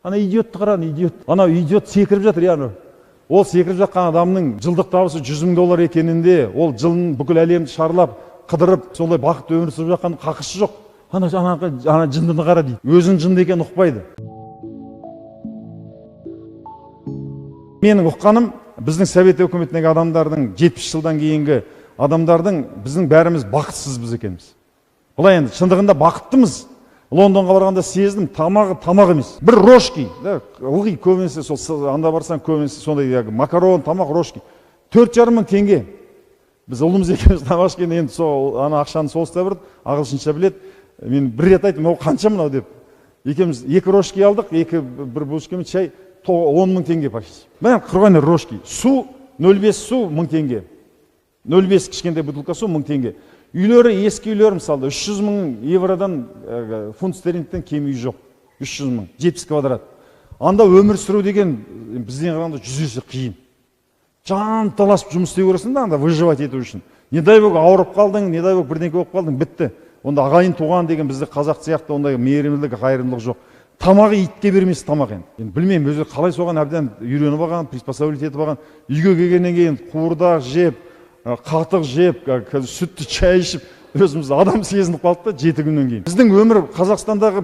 Ана идиотты қара, ана идиот. Анау идиот секіріп жатыр, яғни. Ол секіріп жатқан адамның жылдық табысы 100 000 доллар екенінде, ол жылын бүкіл әлемді шарлап, қыдырып, солай бақытты өмір сүріп жатқан қақысы жоқ. Ана жындыны қара дейді. Өзінің жынды екенін ұқпайды. Менің ұққаным, біздің совет өкіметіндегі адамдардың 70 жылдан кейінгі адамдардың біздің бәріміз бақытсызбыз екенбіз. Былай енді шындығында бақыттымыз. Лондонға барғанда сездім, тамағы тамақ емес. Бір рожки, да, ылғи көбінесе сол анда барсаң көбінесе сондай макарон, тамақ, рожки. 4,5 мың теңге. Біз ұлымыз екеуміз тамақ ішкенде енді сол ана ақшаны сол ұстап берді, ағылшынша біледі. Мен бір рет айттым, ол қанша мынау деп. Екеуміз екі рожки алдық, екі бір бушкамен чай, 10 мың теңге почти. Міне құрған рожки. Су 0,5 су 1000 теңге. 0,5 кішкентай бутылка су 1000 теңге. Үйлері ескі үйлер мысалы 300 мың евродан фунт стерлингтен кем үй жоқ. 300 мың, 70 квадрат. Анда өмір сүру деген бізден қарағанда 100 есе қиын. Жанталасып жұмыс істеу керексің да анда выживать ету үшін. Не дай бог ауырып қалдың, не дай бог бірдеңке болып қалдың, бітті. Онда ағайын туған деген бізде қазақ сияқты ондай мейірімділік, қайырымдылық жоқ. Тамағы итке бермес тамақ енді. Енді білмеймін, өзі қалай соған әбден үйреніп алған, приспособить етіп алған. Үйге келгеннен кейін қуырдақ жеп, қатық жеп, сүтті шай ішіп, өзіміз адам сезініп қалдық та 7 күннен кейін. Біздің өмір Қазақстандағы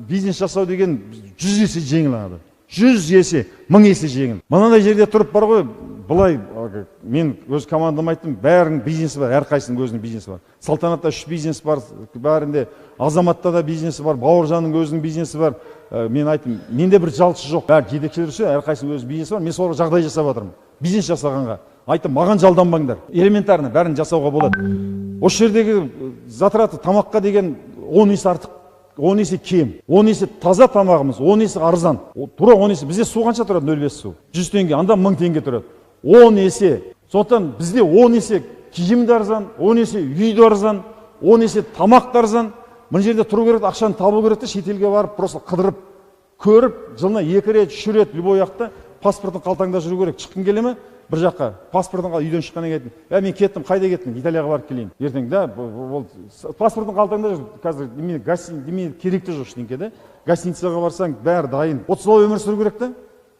бизнес жасау деген 100 есе жеңіл ана. 100 есе, 1000 есе жеңіл. Мынандай жерде тұрып бар ғой, былай мен өз командама айттым, бәрінің бизнесі бар, әрқайсысының өзінің бизнесі бар. Салтанатта 3 бизнес бар, бәрінде Азаматта да бизнесі бар, Бауыржанның өзінің бизнесі бар. Мен айттым, менде бір жалшы жоқ. Бәрі жетекшілер үшін әрқайсысының өз бизнесі бар. Мен соларға жағдай жасап жатырмын. Бизнес жасағанға. Айттым, маған жалданбаңдар. Элементарно, бәрін жасауға болады. Осы жердегі затраты тамаққа деген 10 есе артық, 10 есе кем, 10 есе таза тамағымыз, 10 есе арзан. Тура 10 есе. Бізде су қанша тұрады? 0,5 су. 100 теңге, анда 1000 теңге тұрады. 10 есе. Сондықтан бізде 10 есе киім де арзан, 10 есе үй де арзан, 10 есе тамақ та арзан. Мына жерде тұру керек, ақшаны табу керек те, шетелге барып, просто қыдырып, көріп, жылына 2 рет, 3 рет любой уақытта паспортың қалтаңда жүру керек. Шыққың келе ме? Бір жаққа. Паспортың үйден шыққаннан кейін айттым, мен кеттім, қайда кеттің? Италияға барып келейін. Ертең, да, болды. Паспортың қалтаңда жүр. Қазір немене керек те жоқ ештеңке, да? Гостиницаға барсаң, бәрі дайын. Вот солай өмір сүру керек те.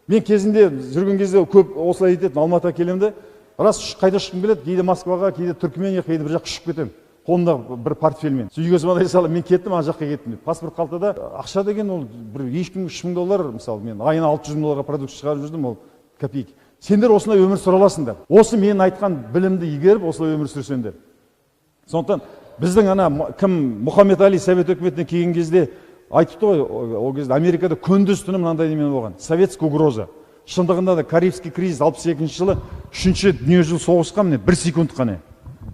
Мен кезінде жүрген кезде көп осылай ететін, Алматыға келемін де, рас қайда ұшқым келеді, кейде Москваға, кейде Түркменияға, кейде бір жаққа ұшып кетемін. Қолымда бір портфельмен. Сол үйге звондай салып, мен кеттім, ана жаққа кеттім деп. Паспорт қалтада ақша деген ол бір ешкім 3000 доллар, мысалы, мен айына 600 мың долларға продукт шығарып жүрдім, ол копейки. Сендер осындай өмір сүре аласыңдар. Осы мен айтқан білімді игеріп, осылай өмір сүрсеңдер. Сондықтан біздің ана кім Мұхаммед Али Совет өкіметіне келген кезде айтыпты ғой, ол кезде Америкада күндіз түні мынандай немен болған. Советская угроза. Шындығында да Карибский кризис алпыс екінші жылы үшінші дүниежүзілік соғысқа міне 1 секунд қана.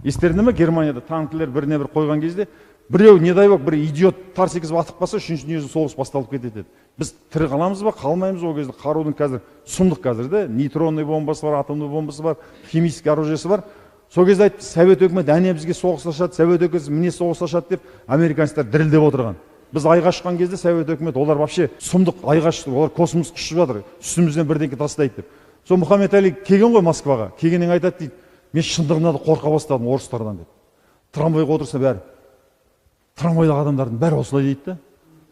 Естеріңде ме, Германияда танкілер біріне бір қойған кезде біреу, не дай бог, бір идиот тарс еткізіп атып қалса, үшінші дүниежүзілік соғыс басталып кетеді еді. Біз тірі қаламыз ба, қалмаймыз ол кезде қарудың қазір сұмдық қазір де, нейтронный бомбасы бар, атомный бомбасы бар, химический оружиесі бар. Сол кезде айтты, Совет өкіметі әне бізге соғыс ашады, Совет өкіметі міне соғыс ашады деп американецтер дірілдеп отырған. Біз айға ұшқан кезде Совет өкіметі олар вообще сұмдық айға ұшты, олар космосқа ұшып жатыр, үстімізден бірдеңке тастайды деп. Сол Мұхаммед Али келген ғой Москваға, келгеннен айтады дейді, мен шындығында да қорқа бастадым орыстардан деп. Трамвайға отырса бәрі, трамвайдағы адамдардың бәрі осылай дейді да.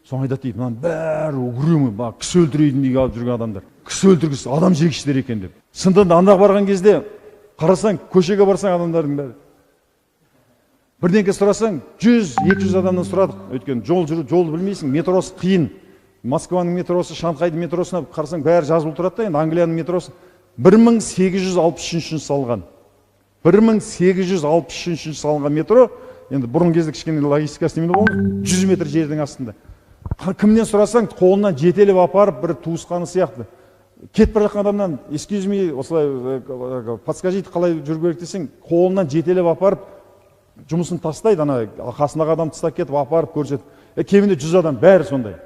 Соны айтады дейді, мынаның бәрі угрюмый, мына кісі өлтірейін деге алып жүрген адамдар. Кісі өлтіргісі, адам жегіштер екен деп. Шындығында анда барған кезде қарасаң, көшеге барсаң адамдардың бәрі. Бірдеңке сұрасаң, жүз, екі жүз адамнан сұрадық. Өйткені жол жүру, жолды білмейсің, метросы қиын. Москваның метросы, Шанхайдың метросына қарасаң бәрі жазылып тұрады да, енді Англияның метросы бір мың сегіз жүз алпыс үшінші жылы салынған. Бір мың сегіз жүз алпыс үшінші жылы салынған метро, енді бұрын кезде кішкене логистикасы немене болған, 100 метр жердің астында. Кімнен сұрасаң, қолынан жетелеп апарып бір туысқаны сияқты. Кетіп бара жатқан адамнан, excuse me, осылай подскажите, қалай жүру керек десең, қолынан жетелеп апарып, жұмысын тастайды, ана қасындағы адам тастап кетіп, апарып көрсетіп. Кемінде 100 адам, бәрі сондай.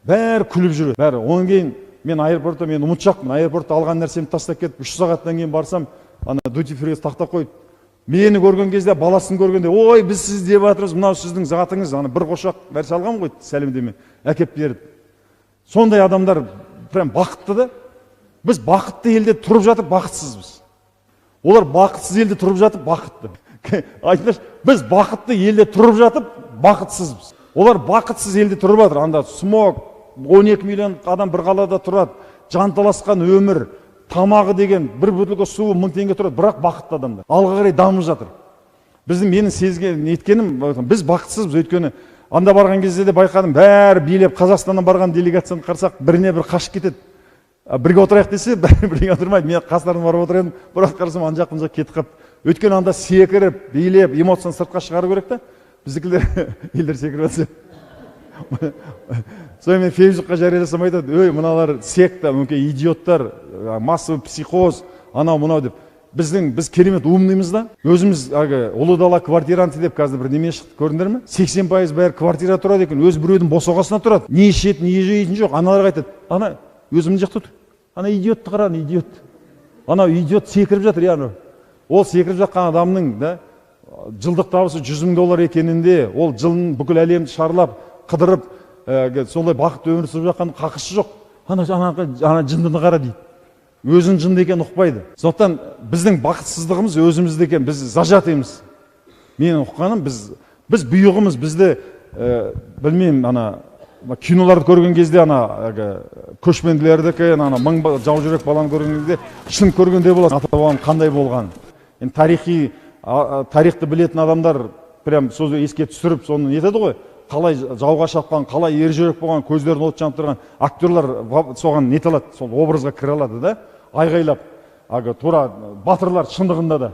Бәрі күліп жүреді, бәрі. Одан кейін мен аэропортта, мен ұмытшақпын, аэропортта алған нәрсемді тастап кетіп, 3 сағаттан кейін барсам, ана duty free тақтап қойып, мені көрген кезде, баласын көргенде, ой, біз сіз деп жатырмыз, мынау сіздің затыңыз, ана бір қошақ нәрсе алғанмын ғой, сәлемдеме, әкеп берді. Сондай адамдар прям бақытты да. Біз бақытты елде тұрып жатып бақытсызбыз. Олар бақытсыз елде тұрып жатып бақытты. Айтыңдаршы, біз бақытты елде тұрып жатып бақытсызбыз. Олар бақытсыз елде тұрып жатыр. Анда смог, 12 миллион адам бір қалада тұрады, жанталасқан өмір, тамағы деген бір бөтелке суы 1000 теңге тұрады, бірақ бақытты адамдар. Алға қарай дамып жатыр. Біздің менің сезген неткенім, біз бақытсызбыз, өйткені анда барған кезде де байқадым, бәрі билеп Қазақстаннан барған делегацияны қарасақ, біріне бір қашып кетеді. Бірге отырайық десе, бәрі бірге отырмайды. Мен қастарына барып отыр едім, бірақ қарасам ана жақ мына жақ кетіп қалыпты. Өйткені анда секіріп, билеп, эмоцияны сыртқа шығару керек та. Біздікілер елдер секіріп жатса. Сонымен мен Фейсбукқа жарияласам айтады, өй, мыналар секта, мүмкін идиоттар, массовый психоз, анау мынау деп. Біз керемет умныймыз да. Өзіміз әлгі Ұлы дала квартиранты деп қазір бір неме шықты, көрдіңдер ме? 80% бәрі квартира тұрады екен, өз біреудің босағасына тұрады. Не ішеді, не жейтін жоқ. Аналарға айтады, ана өзімнің жақта тұр. Ана идиотты қара, ана идиот. Анау идиот секіріп жатыр, яғни. Ол секіріп жатқан адамның да жылдық табысы жүз мың доллар екенінде, ол жылын бүкіл әлемді шарлап, қыдырып, сондай бақытты өмір сүріп жатқан қақысы жоқ. Ана жындыны қара дейді. Өзінің жынды екенін ұқпайды. Сондықтан біздің бақытсыздығымыз өзімізде екен, біз зажатыймыз. Менің ұққаным, біз бұйығымыз, бізді, білмеймін, ана киноларды көрген кезде, ана әлгі көшпенділердікі, ана мың жау жүрек баланы көрген кезде шын көргендей болады, ата бабам қандай болған. Енді тарихты білетін адамдар прям сол еске түсіріп соны нетеді ғой, қалай жауға шапқан, қалай ер жүрек болған, көздерін от жанып тұрған актерлар соған нете алады, сол образға кіре алады да, айғайлап, әлгі тура батырлар шындығында да.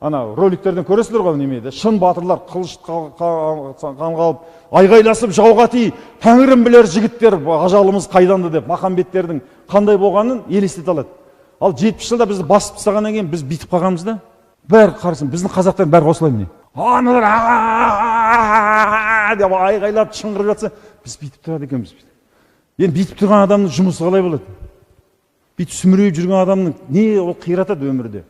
Ана роликтерден көресіздер ғой немеде, шын батырлар қылыш қанға алып, айғайласып жауға ти, тәңірім білер жігіттер, ажалымыз қайданды деп Махамбеттердің қандай болғанын елестете алады. Ал 70 жылда бізді басып тастағаннан кейін біз бүйтіп қалғанбыз да, бәрі қарасын, біздің қазақтар бәрі осылай міне. Аналар «А-а-а-а-а» деп айғайлап шыңғырып жатса, біз бүйтіп тұрады екенбіз. Енді бүйтіп тұрған адамның жұмысы қалай болады? Бүйтіп сүмірейіп жүрген адамның не ол қиратады өмірде?